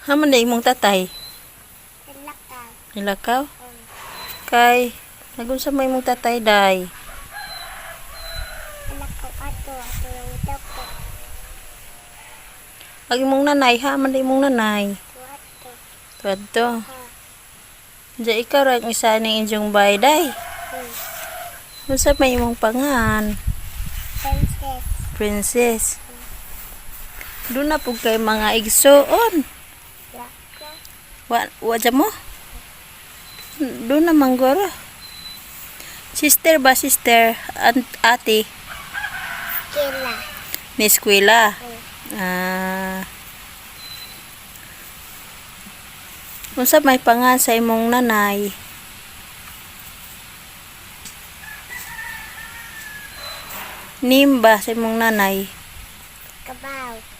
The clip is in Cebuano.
Haman na imong tatay? Nilakaw. Nilakaw? Kay, nagunsa may imong tatay, day? Nilakaw ato. Ato yung dako. Ang imong nanay, haman na imong nanay? Ato. Tuwad to. Ha. Diya ikaw ra ang isa ning inyong bay, day. Unsa may imong pangan? Princess. Princess. Doon na pug kay mga igsuon. Lako. Wa wa dyan mo? Doon na manggoro. Sister ba sister? Ate Kila. Ni eskwela. Ah. Unsa may pangan sa imong nanay? Nimba sa imong nanay. Kabaw.